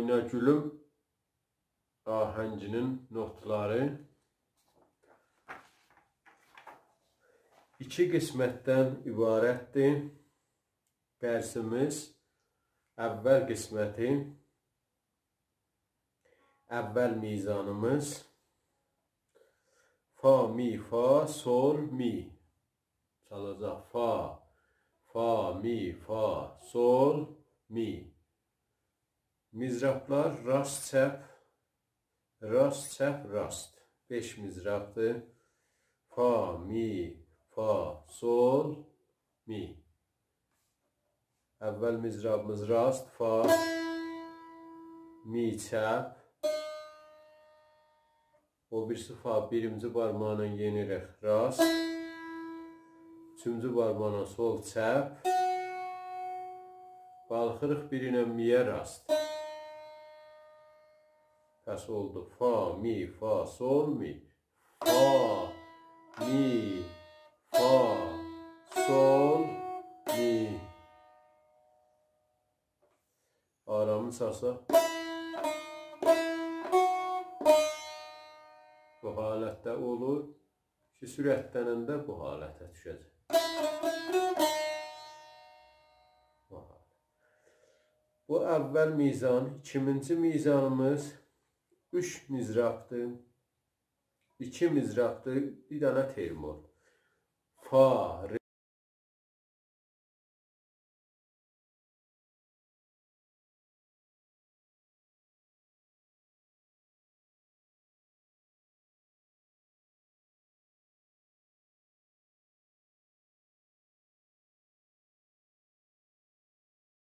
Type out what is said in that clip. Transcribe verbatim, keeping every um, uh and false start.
یا گولوم آهنگینین نوتلاری ایکی قسمتدن عبارتدیر درسیمیز. اول قسمتی، اول میزانیمیز فا، می، فا، سل، می. چالاجاق. فا، فا، می، فا، سل، می. مضرابلار راست، چپ، راست، چپ، راست. بئش مضرابدیر. فا، می، فا، سل، می. اول مضرابیمیز راست، فا، می، چپ. او بیریسی فا، بیرینجی بارماغینان یئنیریک، راست. اوچونجو بارماغینان سل، چپ. قالخیریق بیر ایله می‌یه، راست. پس اولدو فا، می، فا، سل، می. فا، می، فا، سل، می. آرامی چالساق، بو حالتده اولور کی، سرعتلننده بو حالته دوشه‌جک. بو حالت. بو اول میزان، ایکینجی میزانیمیز اوچ مضرابدیر، ایکی مضرابدیر، بیر دنه ترمول. فا، ر،